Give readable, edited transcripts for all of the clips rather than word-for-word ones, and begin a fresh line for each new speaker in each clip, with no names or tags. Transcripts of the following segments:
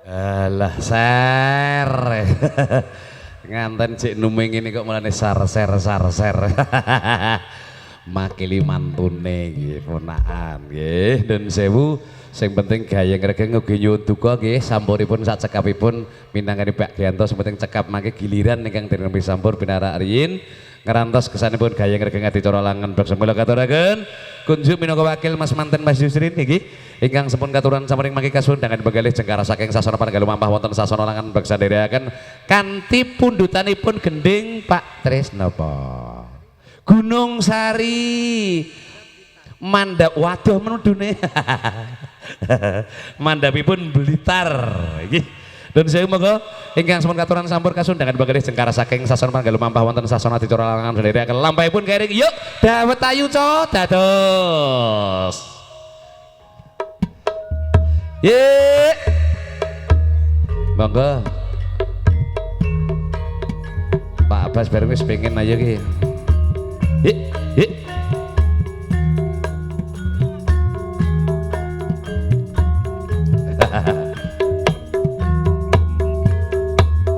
Alah ser. Nganten cek nume ngene kok mulane sar ser sar ser. Makili mantune nggih ponakan nggih. Nun sewu sing penting gayeng regeng ugi nyuwun duka nggih sampuripun sak cekapipun minangkani Pak Gianto sing penting cekap mangke giliran ingkang dereng sampur pinarak riyin ngrantos kesanipun gayeng regeng adicara langen beksa mula katuraken kunjuk minangka wakil Mas Manten Mas Yusrin nggih ingkang sampun katuran sampun mangke kasuwun begalih jengkara saking sasana panenggal lumampah wonten sasana langen beksa nderekaken kanthi pundhutanipun gending Pak Tresnapa Gunung Sari mandap waduh menudune mandapipun Blitar nggih. Dan saya monggo ingkang sampun katuran sampur kasundangan bageris jengkara saking sasana panggah lumampah wonten sasana adicara langan nderekaken lampahipun kering yuk dawet ayu co dados. Ye. Monggo. Pak Abbas bareng wis pengen ayo ki. Ye, ye.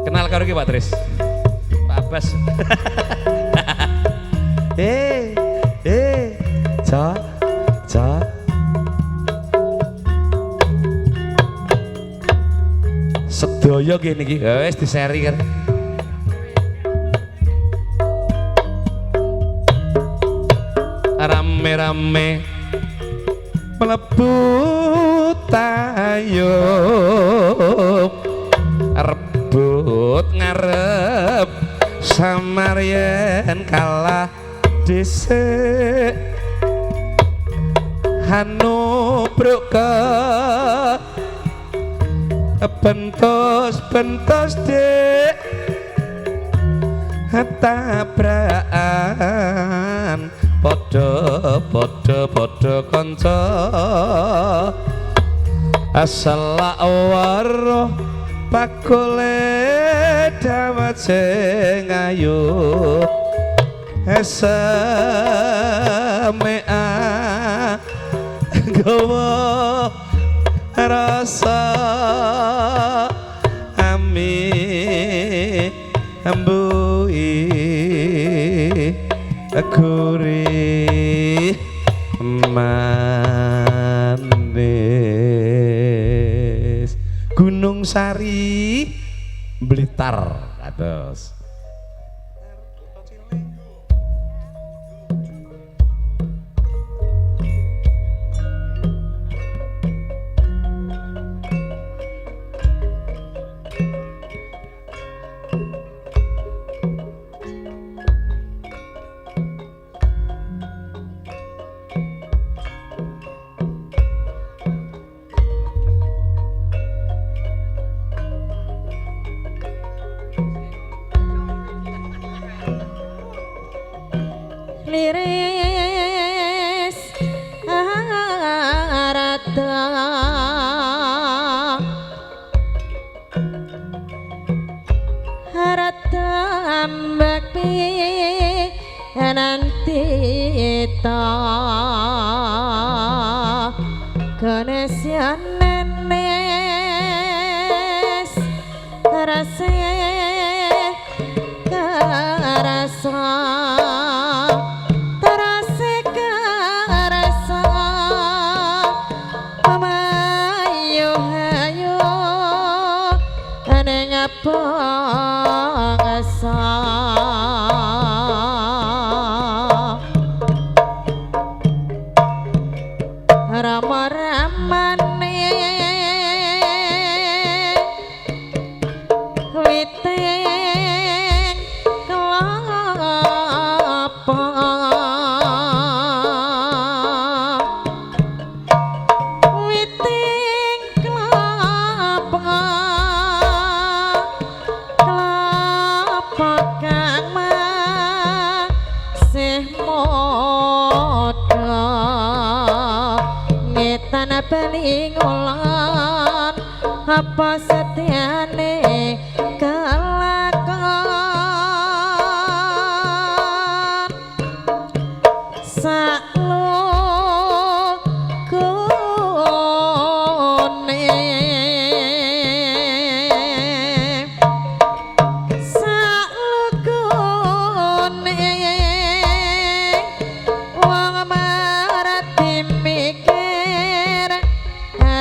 Kenal karo ki Pak Tris. Pak Abbas. Ca, ca. Sedaya nggih niki. Wis diseri kan. Rame-rame mlebu tayub rebut ngarep samaryen kalah dhisik hanubruk ke bentos-bentos dik tabrakan padha padha padha kanca asal waruh bakule dawet sing ayu semea gawa rasa ami mbui gurih manis Gunung Sari Blitar atus.
Liris arata arata ambek nanti ta kenesyan nenes rase karasa pangasa rama-ramane witing kelapa witing kelapa kang masih muda ngetan bali ngulon apa setiane kelakon saklukune.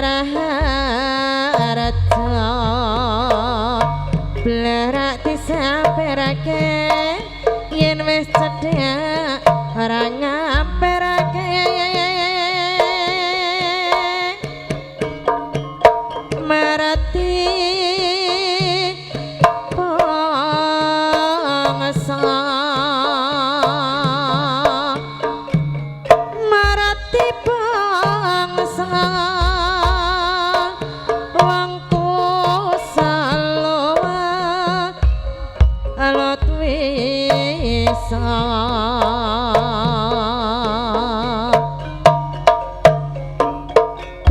Raharjo Blerak disamperake yen wis cedhak ora ngamperake marati bangsa marati bangsa wong kusalowa alot wisa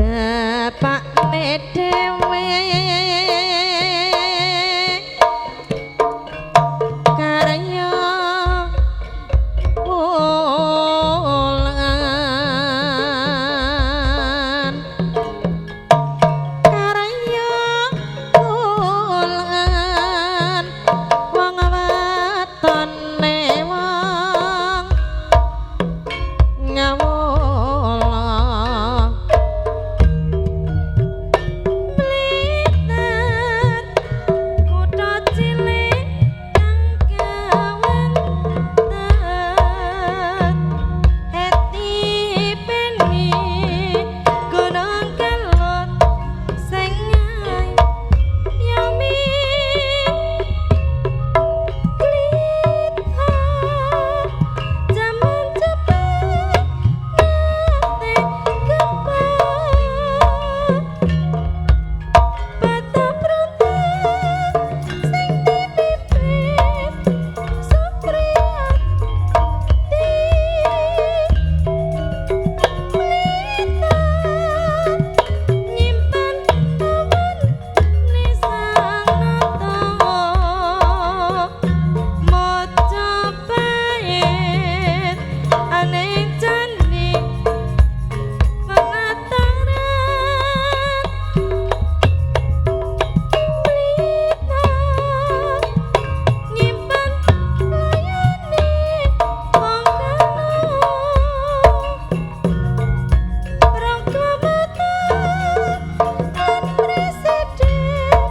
bapakne dhewe karya wulan karya wulan wong watone wong ngawula Blitar kutha cilik kang kawentar heti peni gunung kelot sing ayomi Blitar jaman cepet nate gempa Bata prontak sing dipimpin Supriyati Blitar nyimpen awane sang nata Mojopahit aning candhi Penataran Blitar nyimpen layane wong kano Proklamator lan presiden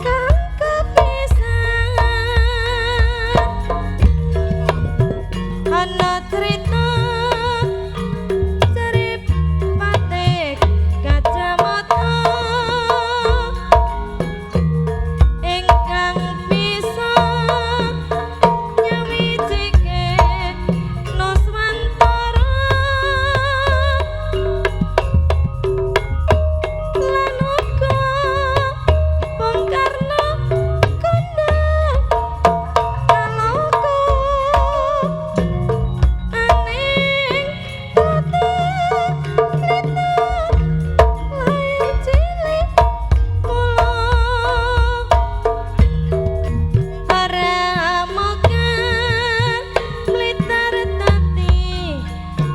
kang kepisan ana crita ceripate kacamata ingkang bisa nyawijike Nuswantara lan uga Bung Karno kondhang kaloka aning kota Blitar lair cilik kula ora mokar Blitar dadi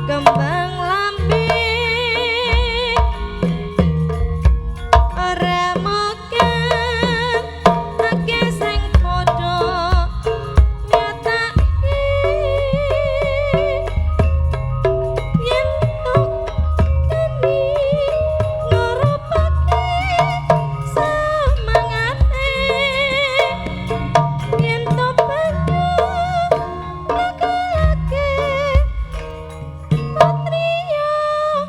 kembang lambe ora mokar akeh sing padha nyatake yen tok geni ngurupake semangate yen to banyu ngekelake patriotik.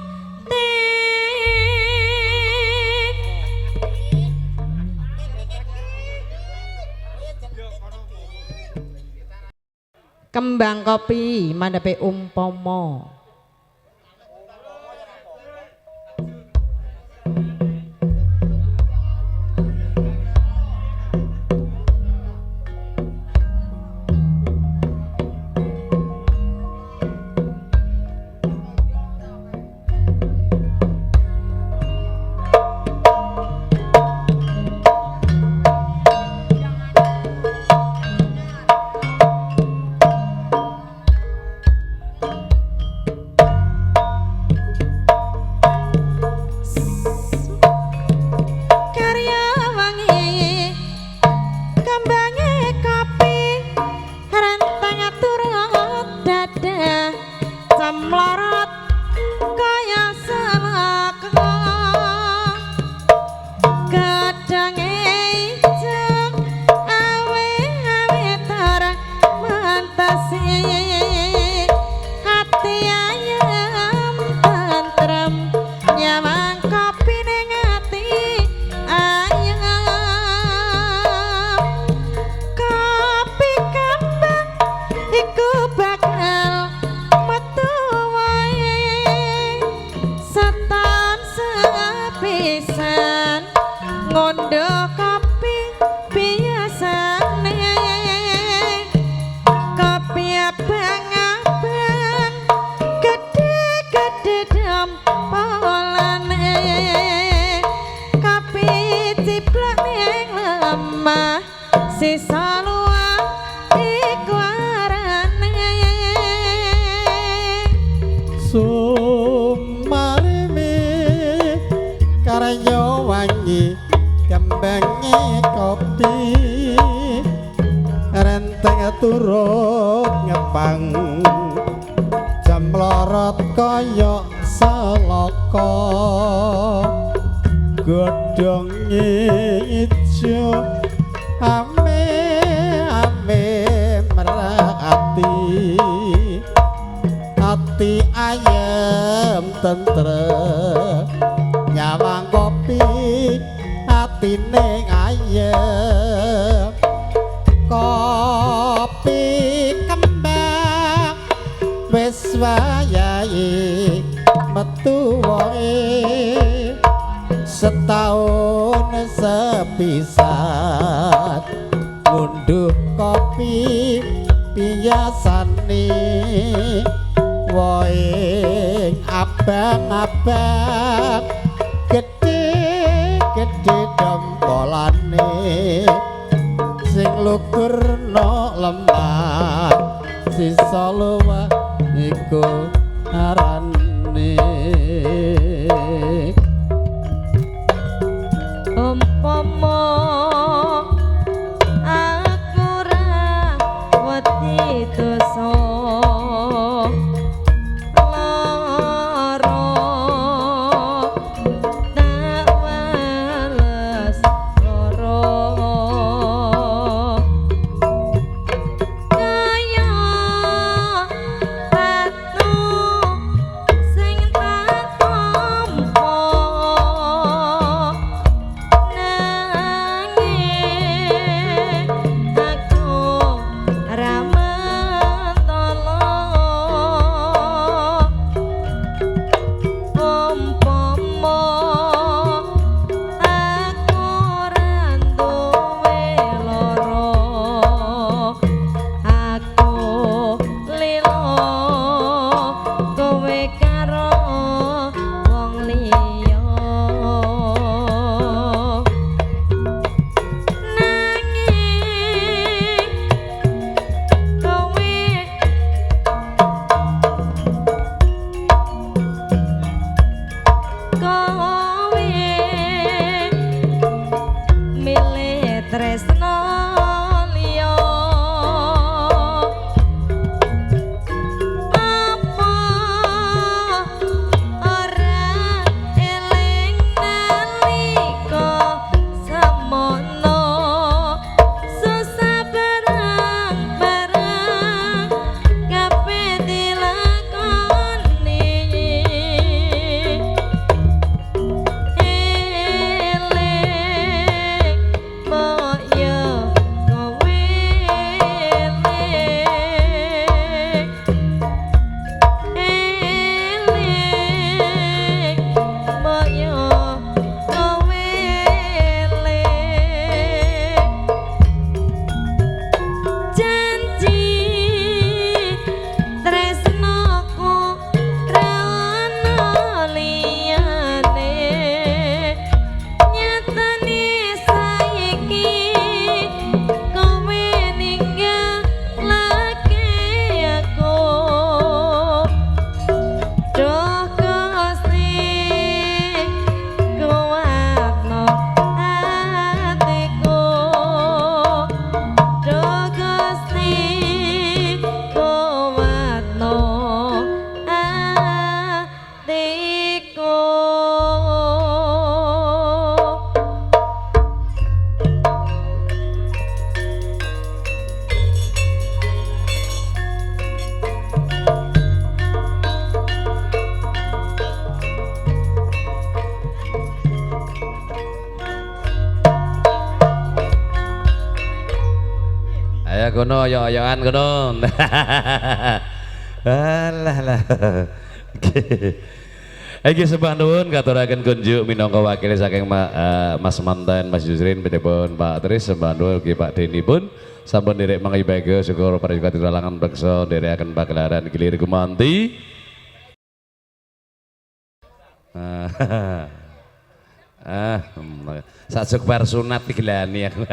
Kembang kopi mandhepe umpama. Ngundhuh kopi biasane, kopi abang-abang gede-gede dempolane, kopi ciplak ning lemah sisa luwak iku arane.
Sumarimi karya wangi kembange kopi, renteng turut ngepang jam 2 kaya selaka, godhonge ijo ame ame merati, ati ayem tentrem nyawang kopi atine ayem. Kopi kembang wis wayahe metu wae, setahun sepisan ngunduh kopi biasane, wohe abang-abang gede-gede dempolane, sing lugur no lemah sisa luwih iku arane.
Umpama aku ra wedi dosa lara, tak wales lara kaya batu sing tak tampa, nanging aku ra mentolo. Umpama aku ra duwe lara, aku lilo kowe karo wong liya, nanging kowe kowe milih tresno liya. Apa ora eling nalika semono susah barang-barang kabeh dilakoni, eling mbok yo kowe eling, eling mbok yo kowe eling. Janji tresnoku ra ono liyane, nyatane saiki kowe ninggalake aku. Duh Gusti kuatno atiku, Duh Gusti kuatno atiku.
Ayo kono oyo-oyoan kono. Alah lah. Iki sembah nuwun katuraken kunjuk minangka wakil saking Mas Manten, Mas Yusrin, pun Pak Tris, sembah nuwun ugi Pak Deni pun sampun nderek mangibage syukur para langan beksa nderekaken pagelaran Gilir Gumanti. Sajuk bar sunat digelani aku.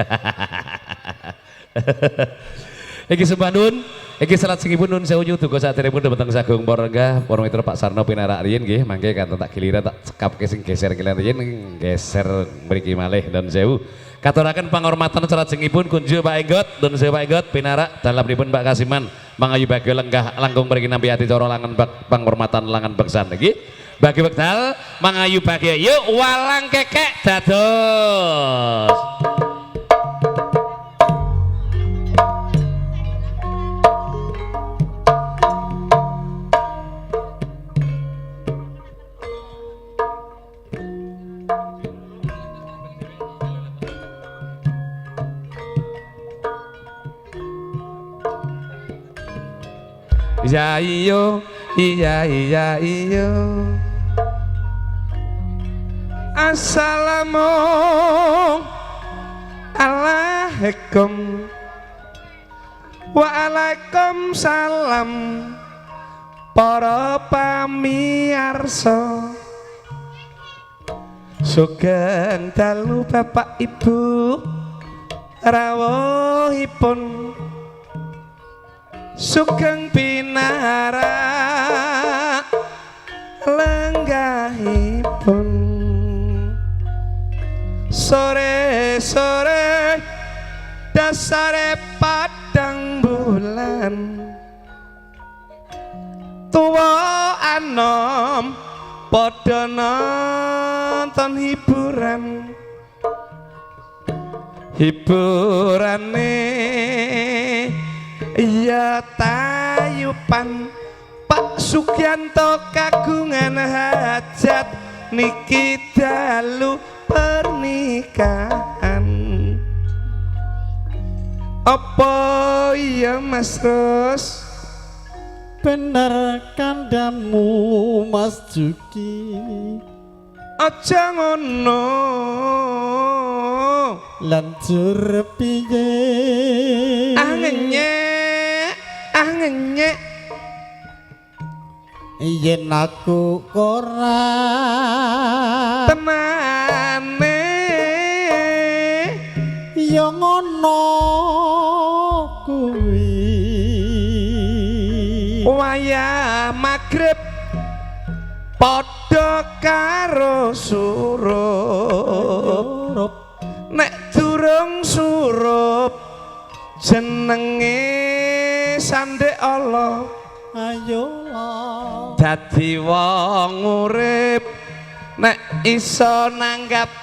Iki sembah nuwun, iki salajengipun nuwun sewu nyuduga saderengipun dumateng sagung para lenggah, para mitra Pak Sarno pinarak riyin nggih, mangke kanten tak giliran tak cekapke sing geser kalian riyin geser mriki malih nuwun sewu. Katuraken panghormatan salajengipun kunjuk Pak Enggot, nuwun sewu Pak Enggot pinarak dalemipun Pak Kasiman mangayu bagya lenggah langkung mriki nampi adicara langan panghormatan langan beksan nggih. Bagi wekdal mangayu bagya yuk walang kekek dados. Ya iyo, iya iya iyo. Assalamu alaikum. Waalaikum salam para pamirsa. Sugeng dalu Bapak Ibu rawuhipun. Sugeng pinarak lenggahipun. Sore-sore dasare padang bulan, tuwa anom padha nonton hiburan. Hiburane ya tayupan Pak Sugianto kagungan hajat niki dalu pernikahan. Apa iya Mas Ros?
Bener kandamu Mas Juki.
Aja ngono.
Lanjur piye?
Ah ngenyek, ah ngenyek.
Yen aku ora
temane
ya ngono kuwi.
Wayah magrib padha karo surup. Nek durung surup jenenge sandek Allah.
Ayo
dadi wong urip nek iso nanggap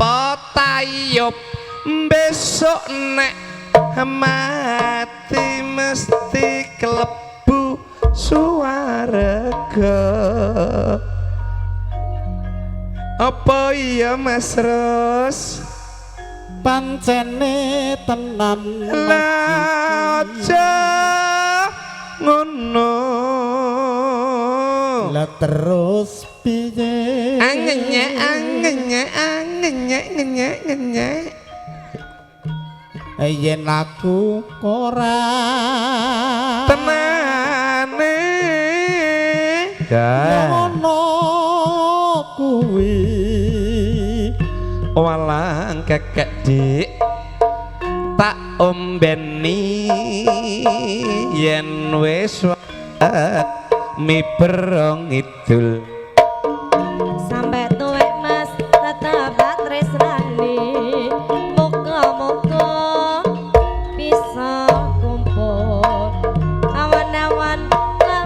tayub, besok nek mati mesti klebu swarga. Apa iya Mas Ros?
Pancene tenan
lah aja ngono.
Lah terus piye?
Angenyek angenyek angenyek ngenyek ngenyek.
Yen aku ora
tenane
ya ngono kuwi.
Walang kekek dik tak ombeni yen wis miber ngidul.
Sampai tuwek Mas tetep tak tresnani, muga-muga bisa kumpul. Awan-awan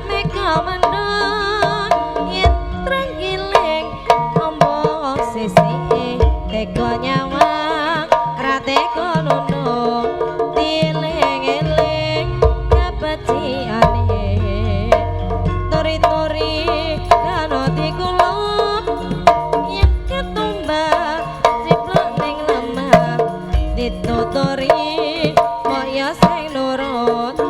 mega mendung yen trenggiling ombo sisike tega nyawang ra tega nunduk dieling-eling kabeciane tori-tori kano dikulon yen ketumbar ciplok ning lemah dituturi kaya sing nurut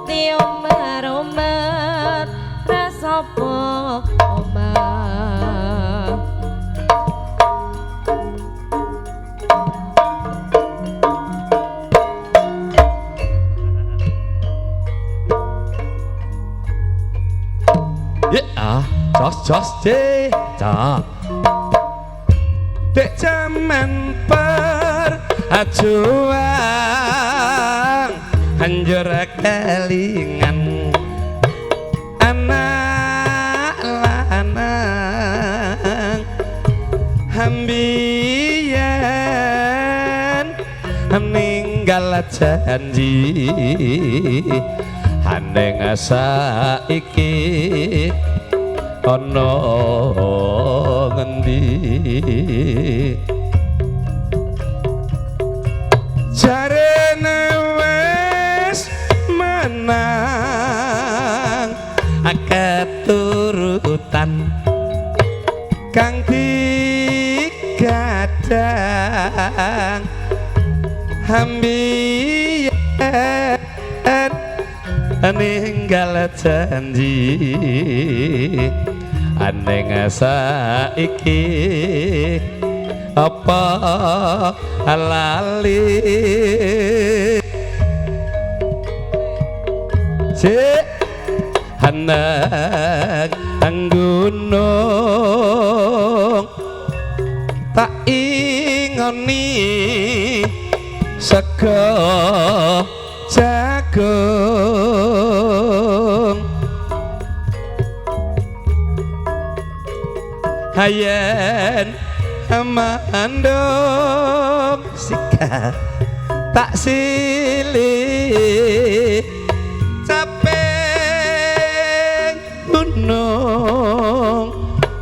diombar-ombar rasapa omah.
Jos jos J ca. Dek jaman perjuang anjur kelingan anak lanang ambiyen ninggal janji aneng saiki ana ngendi jarene wis menang keturutan kang digadang ambiyen ninggal janji aneng saiki apa lali sik anak gunung tak ingoni sego jagung hayen mandung sikat tak silih capek gunung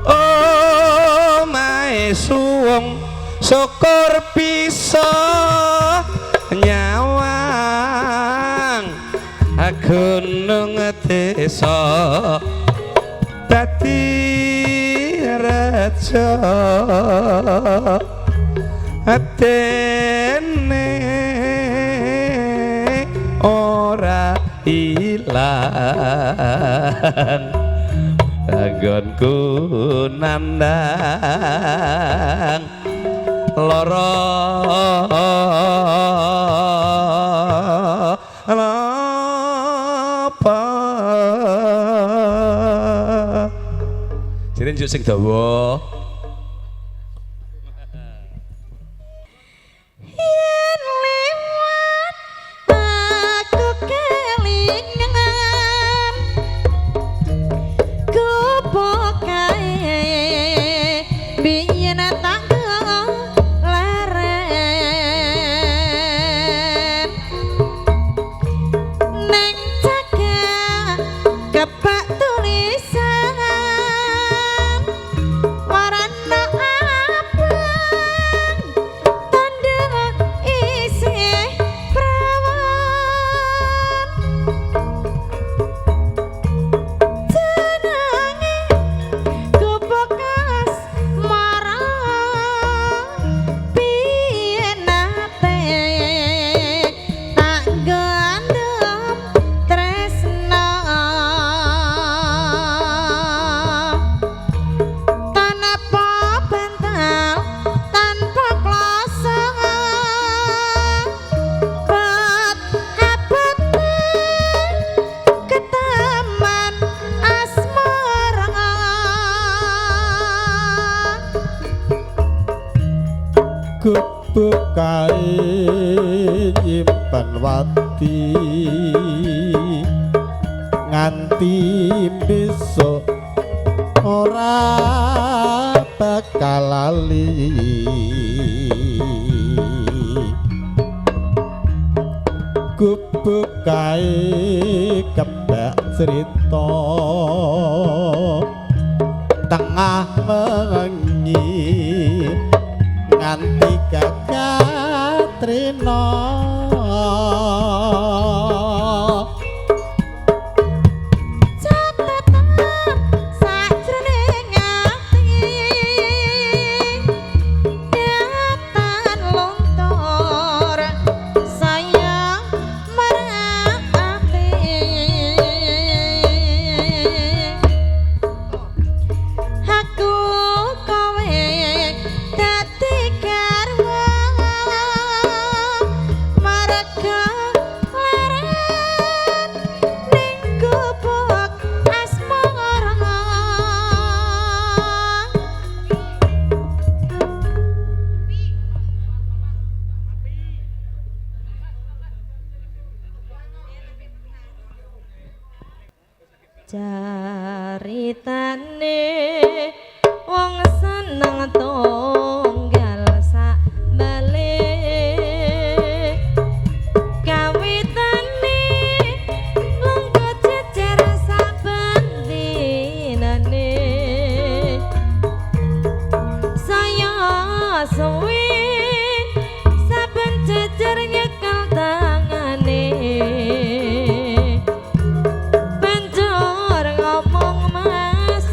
omahe suwung syukur bisa nyawang gunung desa dadi raja atene ora ilang anggonku nandang lara apa jere njuk sing dawa.
Yen liwat aku kelingan gubuk kae biyen tak leren neng cagak kebak tulisan warna abang tanda isih prawan jenenge gubuk asmara piye nate tak gandem tresna tanpa bantal tanpa kloso bat abote ketaman asmara.
Gubuk kae nyimpen wati nganti besok ora bakal lali. Gubuk kae kebak cerita tengah wengi nganti kakatrina.
Catatan sajroning ati datan luntur sayang marang ati aku kowe dadi garwa. Caritane wong seneng tunggal sak bale, kawitane lungguh jejer saben dinane, saya suwe saben jejer nyekel tangane, banjur ngomong mas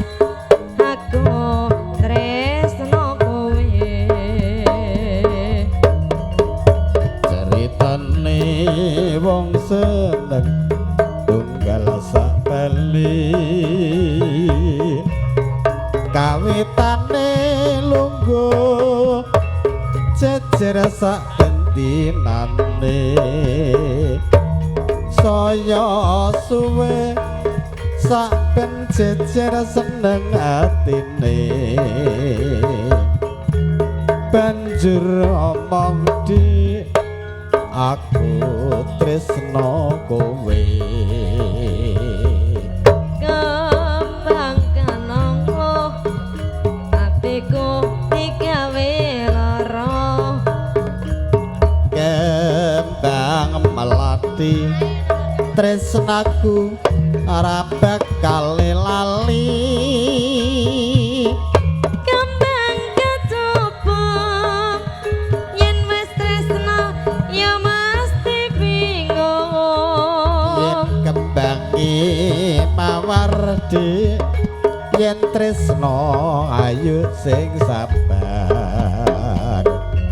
aku tresno kowe.
Ceritane wong seneng tunggal sak bali, kawitane lungguh jejer sak bentinane, saya suwe saben jejer seneng atine, banjur omong dik aku tresno kowe.
Kembang kenong atiku digawe lara,
Kembang melati tresnaku ora bakal lali,
kembang kecubung yen wis tresno ya mesti bingung,
yen kembange mawar dik yen tresno ayu sing sabar,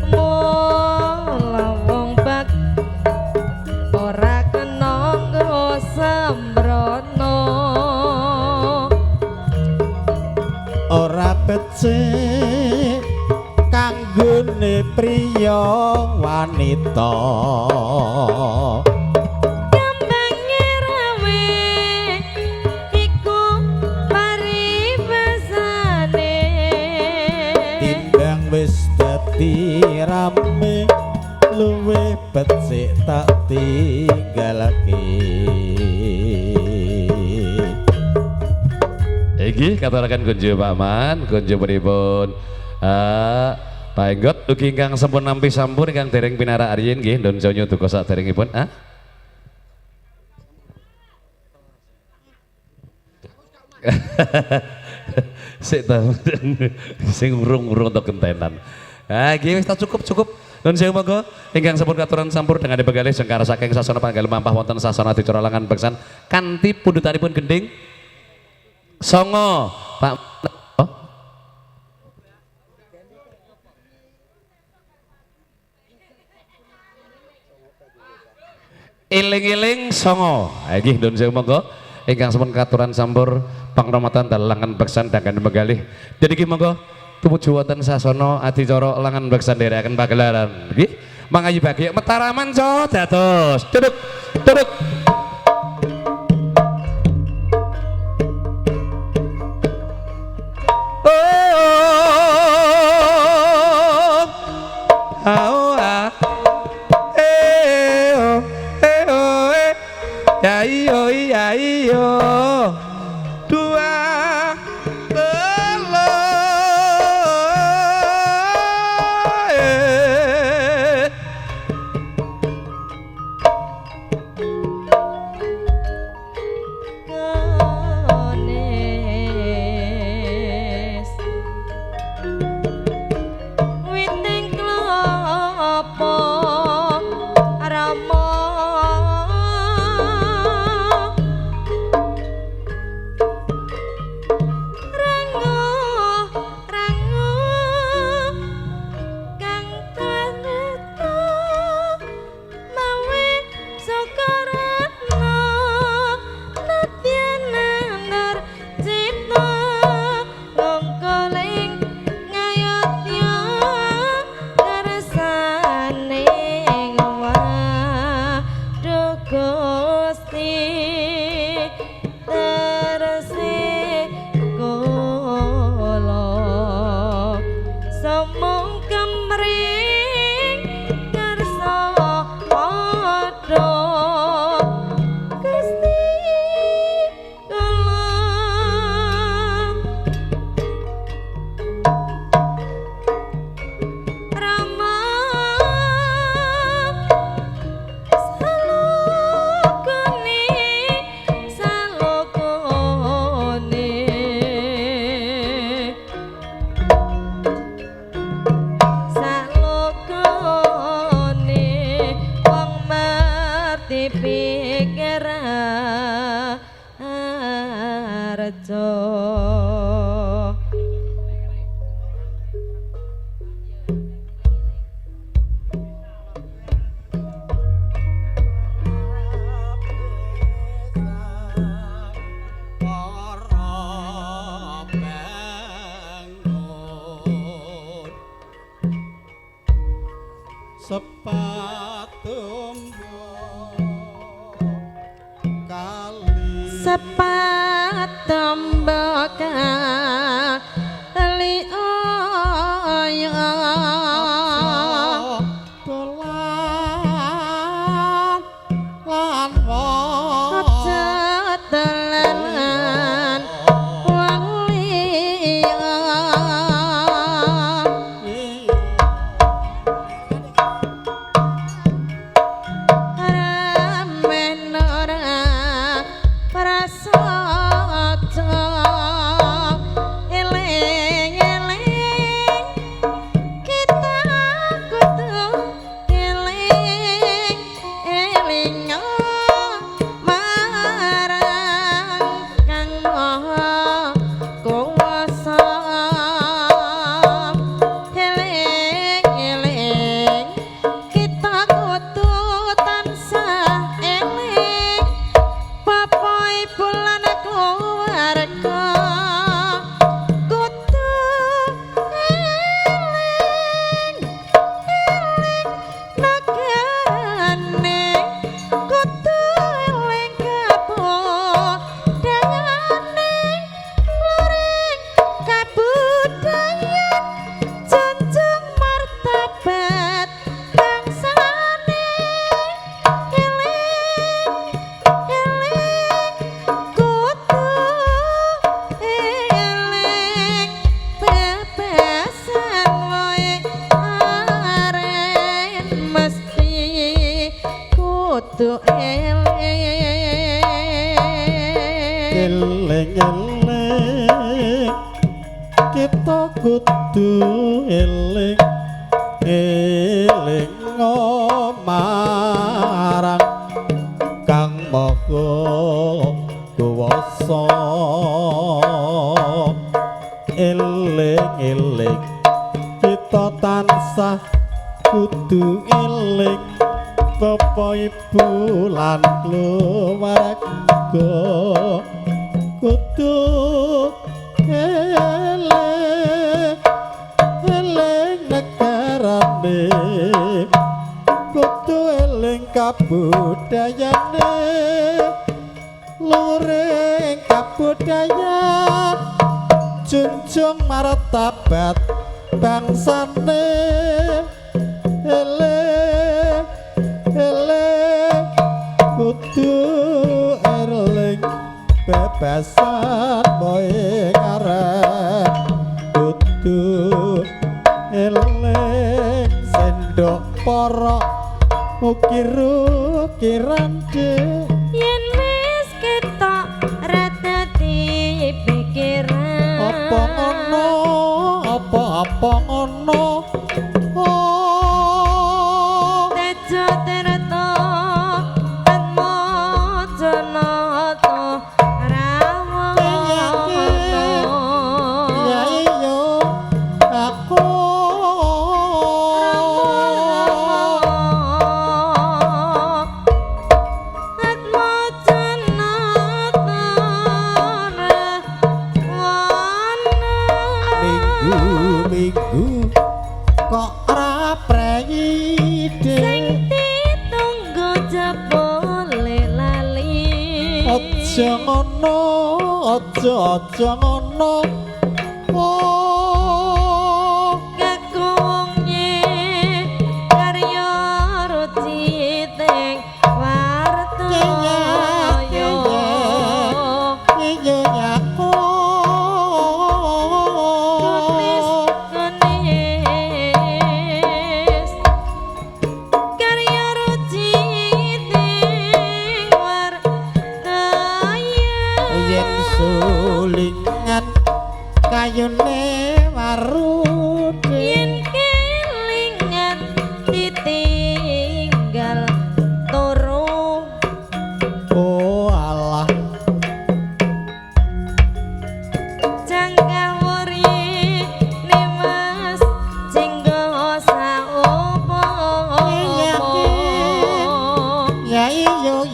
mula wong bak ora kena nggo sembrono,
ora becik kanggone priya wanita,
kembange rawe iku paribasane,
timbang wis dadi rame luwih becik tak tinggalake.
Iki katuraken kunjo Pak Man, kunjo pripun? Pak Enggot ugi ingkang sampun nampi sampun ingkang dereng pinarak riyin nggih ndon sewu duka saderengipun. Ah. Sik ta sing urung-urung to gentenan. Ah nggih wis ta cukup cukup. Nuwun sewu monggo ingkang sampun katuran sampur dengan begalih jengkar saking sasana panggal mampah wonten sasana adicara langan beksan kanthi pundhutanipun gending songo Pak. Oh. Eling-eling songo. Nggih nuwun sewu monggo ingkang sampun katuran sampur pangramatan dalangan beksan dangan begalih. Jadi nggih monggo tumuju wonten sasana adicara langan beksan nderekaken pagelaran. Nggih, mangayu bagi Mataraman co dados. Duduk, duduk. Oh, ah, oh, ah. Eh, oh, eh, oh, eh. Ya, iyo, iya, iyo. Dua, telu, eh.
Kenes witing klopo rama. pikir arjo. Sepatombo kali oyo
dolan lan wong
aja dolanan wong liya. Ramen ora prasaja eling-eling kita kudu eling eling marang Kang Maha Kuwasa. Eling-eling kita kudu tansah eling bapak ibu lan keluarga kudu eling eling negarane kudu eling kabudayane luring kabudayan junjung martabat bangsane. Eling eling kudu eling bebasan wae aren mesti kudu eling.
Eling-eling kita kudu eling eling marang Kang Maha Kuwasa. Eling-eling kita tansah kudu eling bapak ibu lan keluarga kudu eling eling negarane kudu eling kabudayane luring kabudayan junjung martabat bangsane. Eling eling kudu eling bebasan moe arep kudu eling sendok para ukir-ukiran
Yen wis ketok ra dadi pikiran
apa ngono apa-apa ngono. Oh
Tejo tirta Atmajanata Rawana.
Ya iya aku
Atmajanata Rawana.
Minggu-minggu kok ora prei
Sing ditunggu jebule lali.
Aja ngono aja aja ngono. Oh
Ngaku wong karya ruciting wartaya.
Iya ya
Kunis kunis karya ruciting wartaya.
Yen sulingan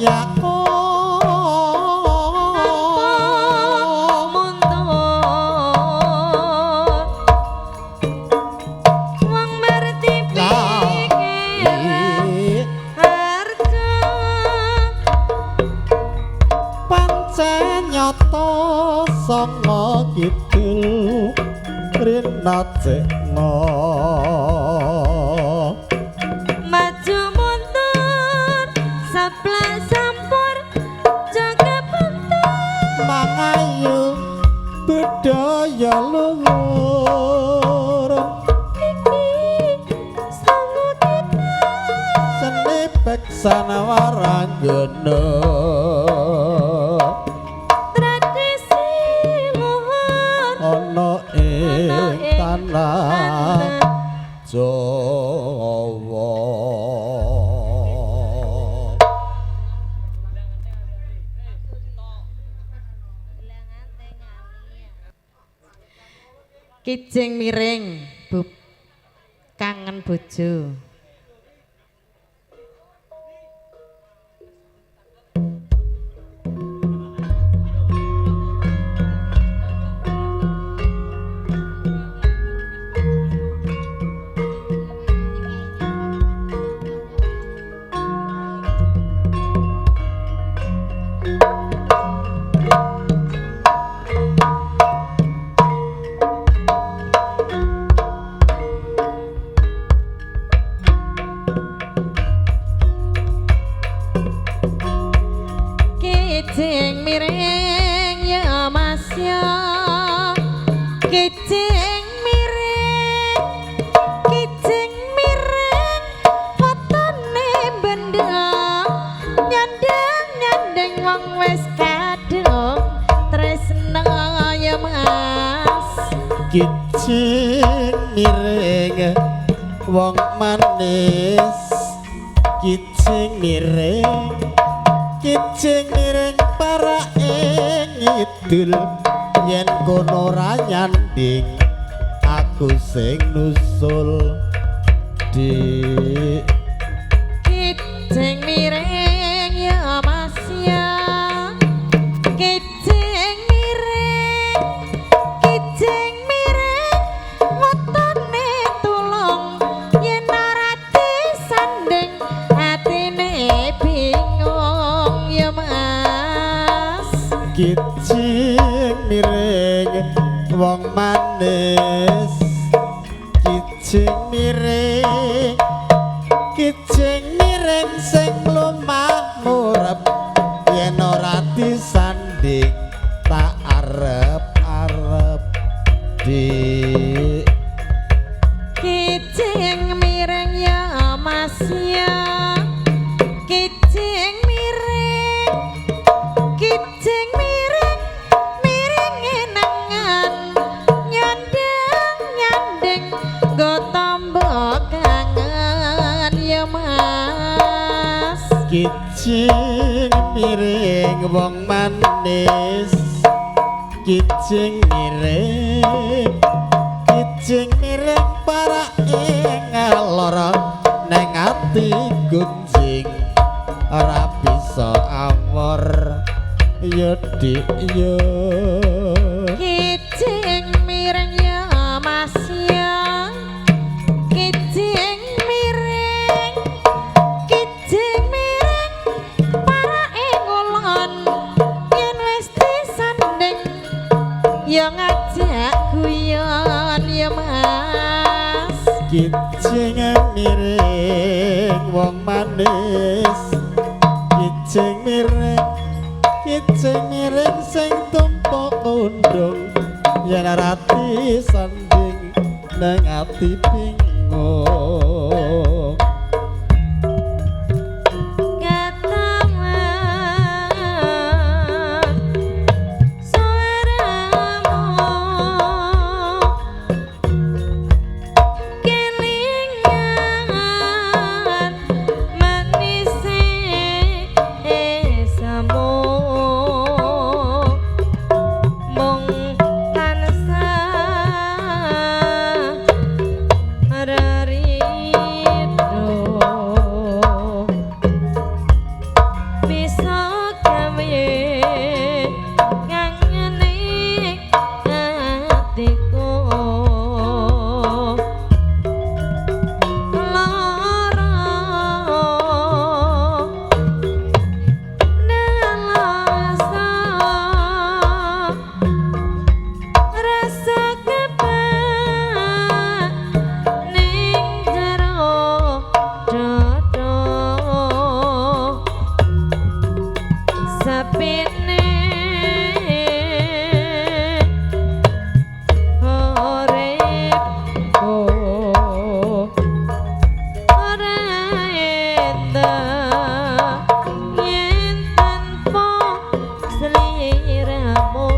ya
Mundur wong merti pikiran harja
pancen nyata sanga kidul rina cekna
maju mundur sebelah sampur jaga bentur
mangayu budaya luhur
iki sanga kita
seni beksan waranggana
tradisi luhur
ana ing tanah Jawa.
Kijing miring bub kangen bojo. Kijing miring ya Mas ya. Kijing miring, kijing miring fotone benda nyandeng nyandeng wong wis kadung tresna ya Mas.
Kijing miring wong manis, kijing miring, kijing miring parake ngidul yen kono ra nyanding aku sing nusul dik.
Kijing miring ya Mas ya. Kijing miring, kijing miring wetone tulung yen ora disanding atine bingung ya Mas.
Kijing miring wong manis, kijing miring, kijing miring sing lumah murep yen ora disanding tak arep-arep dik.
Kijing miring ya Mas ya. Kijing miring, kijing miring miringe nengan nyandeng nyandeng nggo tombo kangen ya Mas.
Kijing miring wong manis, kijing miring, kijing miring parake ngalor neng ati gunjing ora bisa awor ya dik ya.
Kijing miring ya Mas ya. Kijing miring, kijing miring parake ngulon yen wis disanding ya ngajak guyon ya Mas.
Kijing miring wong manis, kijing miring, kijing miring sing tumpuk undung yen ora disanding nang ati bingung.
Katawa suaramu kelingan manise esamu mung tansah endah yen tanpa sliramu.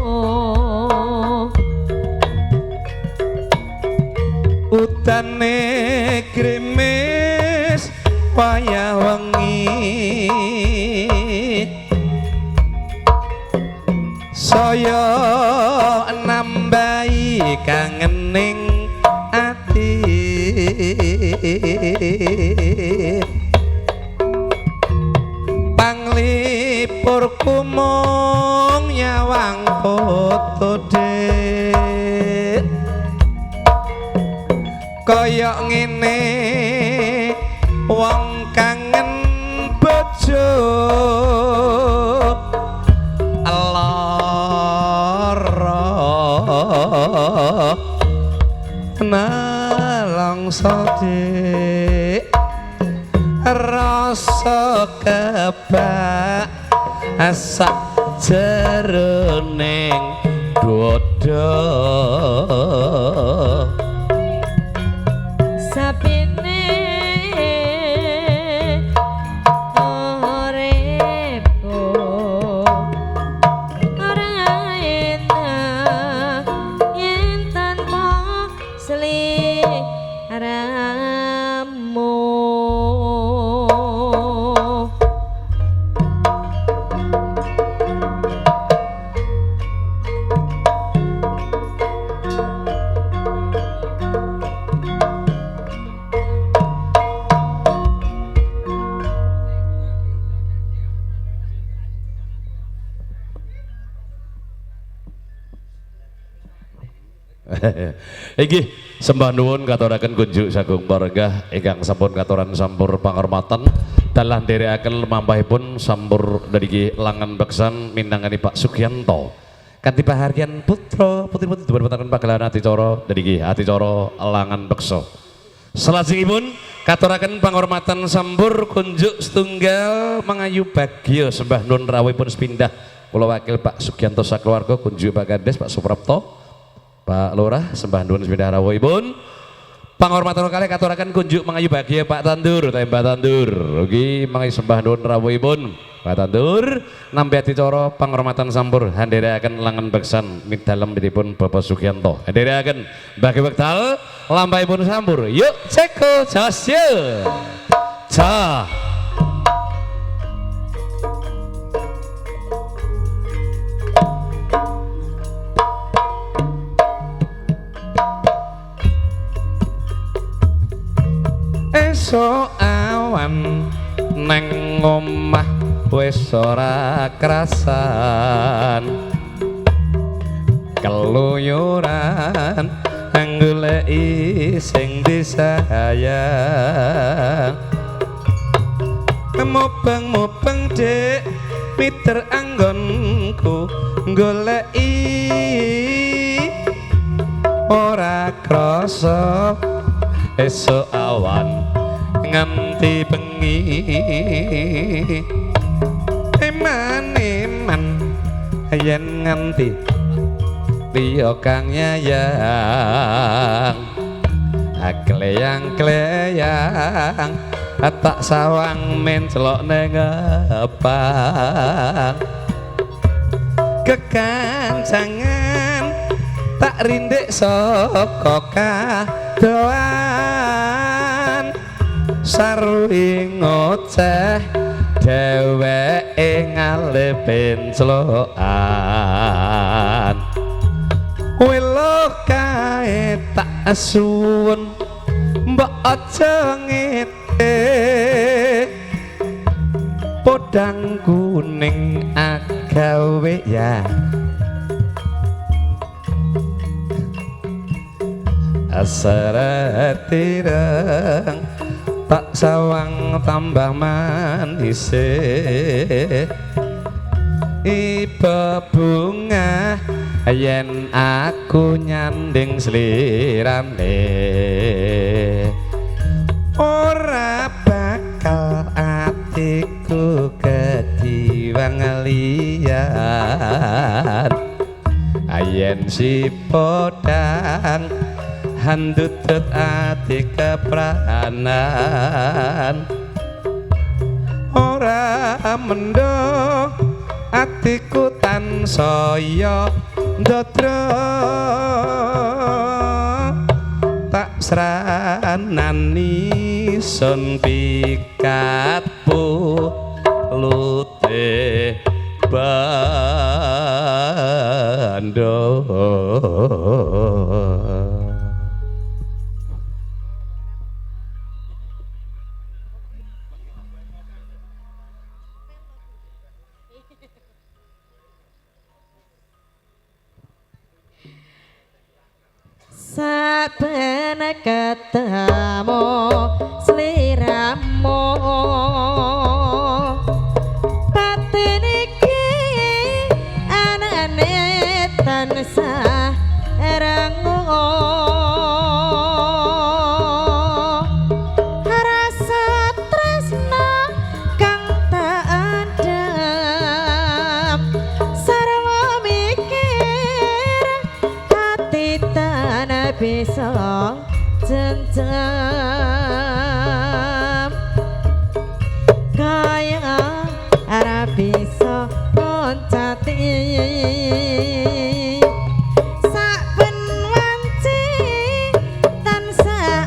Utane grimis wayah wengi saya nambahi kangening ati panglipurku mung nyawang foto dik kaya ngene wong kangen bojo lara nalangsa dik rasa kebak sak jeroning dodo.
Sapine uripku ora enak yen tanpa sliramu.
Inggih, sembah nuwun katuraken kunjuk sagung parenggah ingkang sampun katuran sampur panghormatan dalah nderekaken lumampahipun sampur niki langan beksan minangkani Pak Sugianto kanthi pahargyan putra putri-putri dipun pagelaran adicara niki adicara langan beksa. Salajengipun katuraken panghormatan sampur kunjuk setunggal mangayu bagya sembah nuwun rawuhipun sepindah kula wakil Pak Sugianto sakeluarga kunjuk Pak Kades Pak Suprapto Pak Lurah sembah nuwun sepindah rawuhipun. Panghormatan kalih katuraken kunjuk mangayu bagya Pak Tandur, tembak Tandur. Ugi mangayu sembah nuwun rawuhipun Pak Tandur nampi adicara panghormatan sampur handherekaken langan beksan midalem pun Bapak Sugianto. Handherekaken bagi wekdal lampahipun sampur. Yuk ceko jos yo. Cah. Esuk awan neng omah wis ora krasan keluyuran goleki sing disayang mubeng-mubeng dik miter anggonku goleki ora krasa esuk awan nganti bengi eman-eman yen nganti liya kang nyayang kleyang-kleyang tak sawang mencelok ning ngepang kekancangan tak rindik saka kadoan sarwi ngoceh dheweke ngalih penclokan welo kae tak suwun mbok aja ngete podang kuning agawe ya aseret ireng tak sawang tambah manise iba bunga yen aku nyanding slirane ora bakal atiku kediwang liyan yen si podang handutut ati kepranan mendho atiku tansaya ndadra tak sranani sun pikat pulute bandha.
Saben ketemu sliramu batin iki anane tansah rangu rasa tresna kang tak andhap sarwa mikir hati tan bisa jenjam kaya ora bisa loncati saben wanci tansah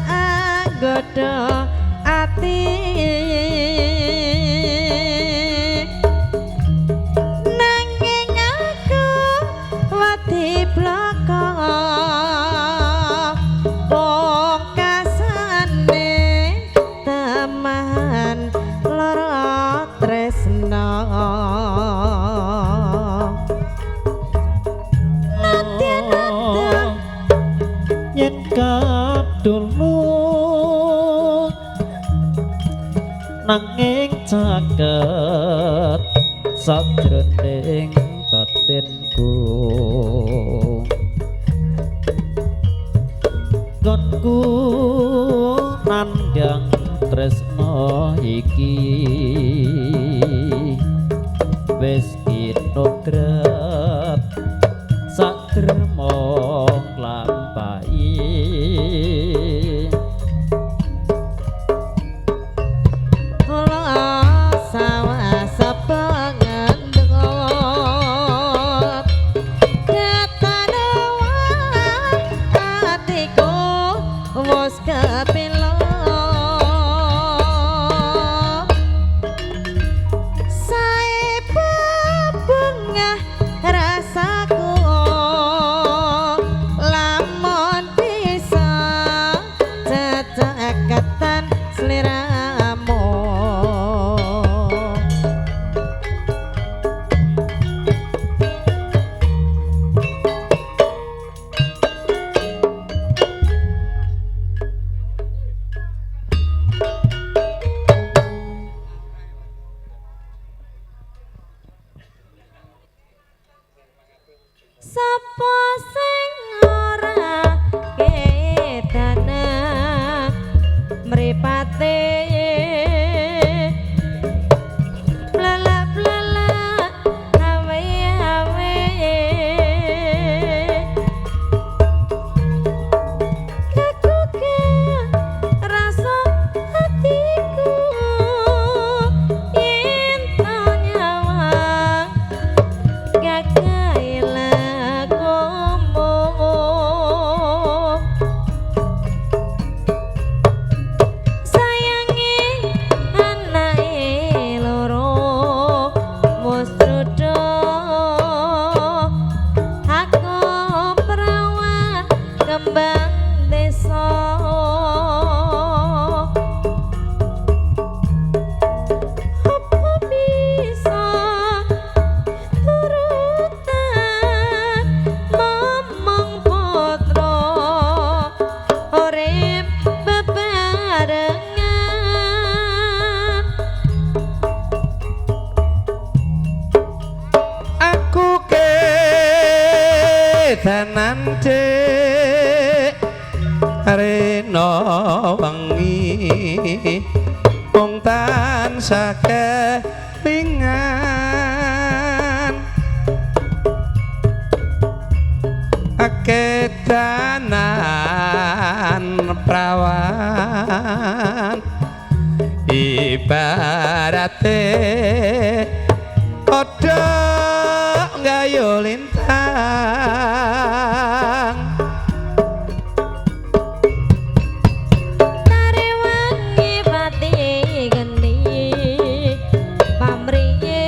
nggodha ati nanging aku wedi blaka pungkasane teman lara tresna.
Yen kadulu nanging caket sajroning batinku gonku nandhang tresna iki wis kinodrat saderma nglampahi.
Kula sawah sepengendut ketanawa atiku wis kepilo sae bebungah rasaku lamun bisa ceceketan sliramu. Sapa sing ora ketana mripate blelak-blelak awe-awe kekuke rasa hatiku yen ta nyawang gagai lakumu sayangi anake loro wis jodoh aku perawan kembang desa apa bisa turutan momong putra urip bebarengan.
Aku kedanan cek rena wengi mung tansah kelingan kedanan prawan Ibarate kodhok gayo lintang.
Tarewangi pati geni pamriye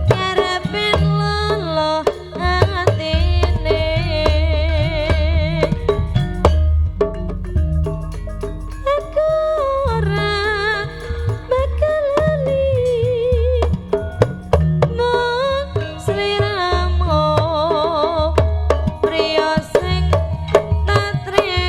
karepin lolo atine. Aku ora bakal lali mung sliramu priya sing tatresnani.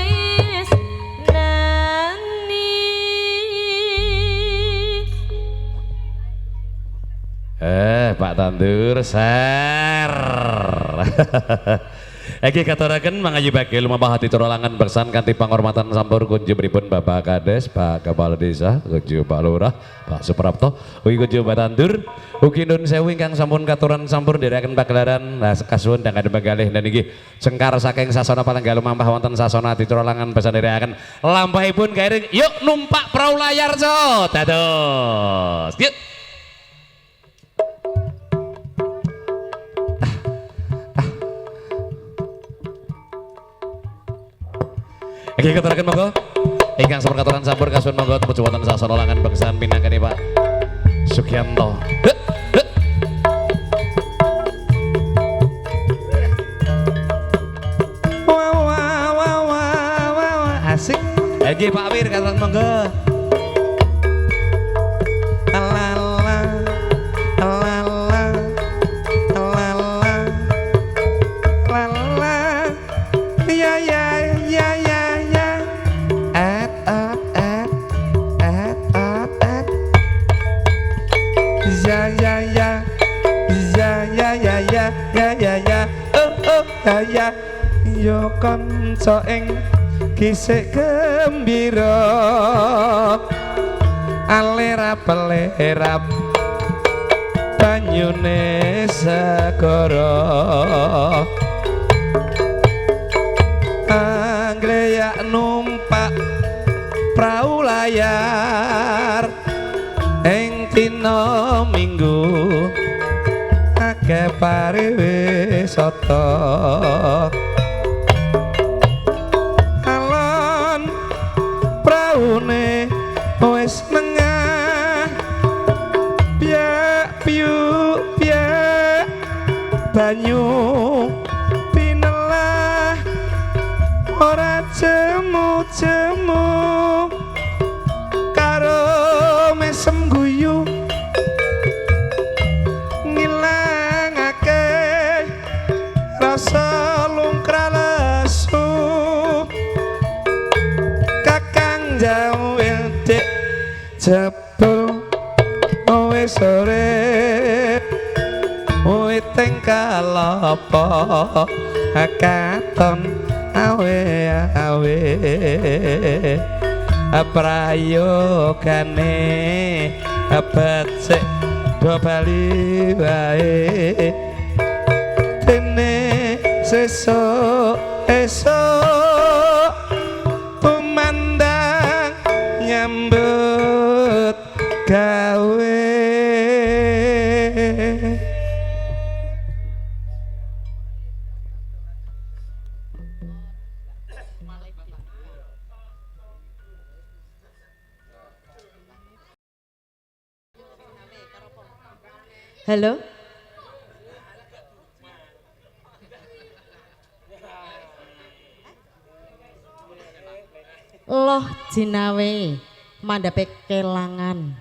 Pak Tandur ser. Eki katuraken mangayu bagi lumampah hati corolangan beksan kanthi pangormatan sampur kunjunganipun Bapak Kades, Pak Kepala Desa, kunjung Pak Lurah, Pak Suprapto, ugi kunjung Pak Tandur, ugi nun sewu ingkang sampun katuran sampur nderekaken pagelaran kasuwun dangkang penggalih dan inggih cengkar saking sasana palengga lumampah wonten sasana hati corolangan beksan nderekaken lampahipun kairing yuk numpak prau layar so dados. Yuk. Oke, keterakan monggo. Ingkang sampun katuran sampur kasuwun monggo tumuju wonten sasana langan beksan minangkani Pak Sugianto. Heh, heh. Wah wah wah wah wah wah. Asik. Oke, Pak Wir katuran monggo. La la la la la la la ya ya ya ya ya at at at at at at ya ya ya ya ya ya ya ya ya ya oh oh ya ya yo kanca ing kisik gembira alera pelerap banyune segara anggleyak numpak prau layar ing dina Minggu akeh pariwisata alon praune wis nengah piak piuk piak banyu pinelah ora jemu-jemu karo mesem guyu ngilangake rasa lungkrah lesu kakang jawil dik jebul wis sore witing kalapa katon awe-awe prayogane becik do bali wae dene sesuk esuk tumandang nyambut gawe.
Halo. Loh jinawe mandhape kelangan.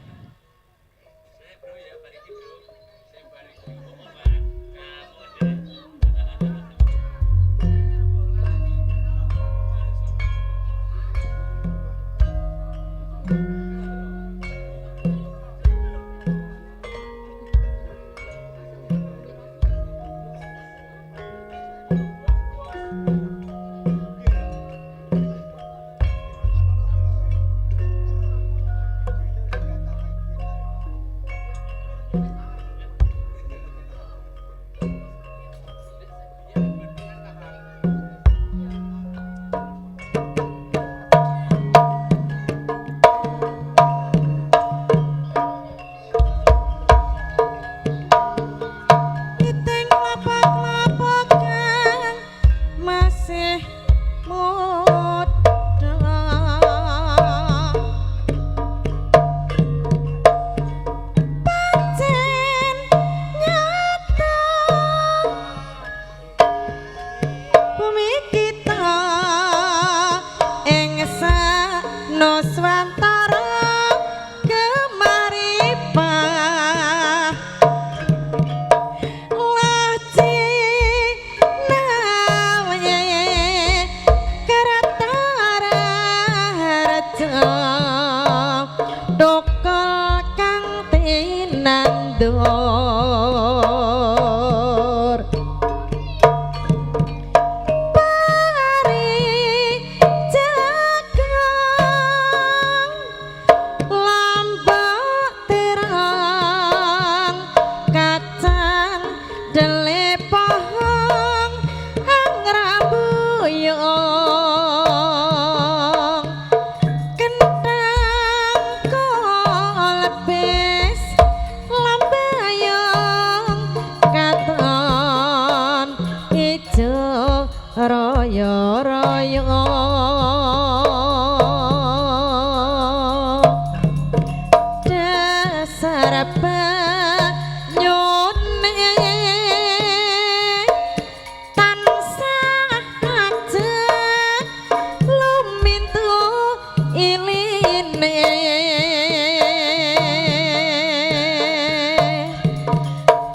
Atine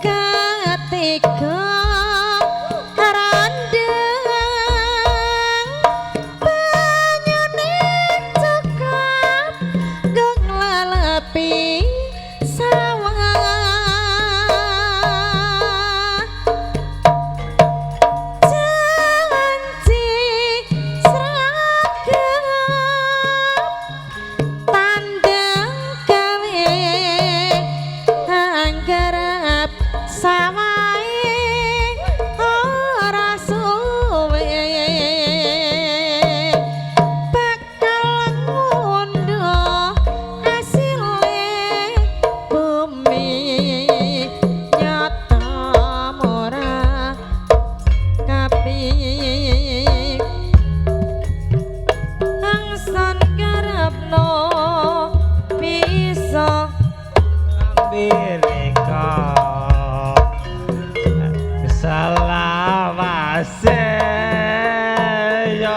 ketika randang banyune cekap gong lelepi sawah janji sragep tandang gawe anggarap sawahe ora suwe bakal ngundhuh asile bumi nyata ora kapi angsan karepno bisa
Amerika selawase yo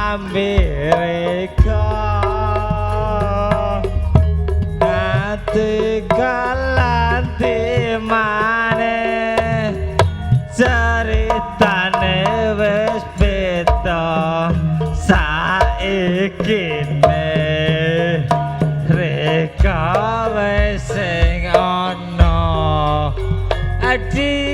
Amerika ati kalanti maneh ceritane wis beda saiki ne reka wis sing ana di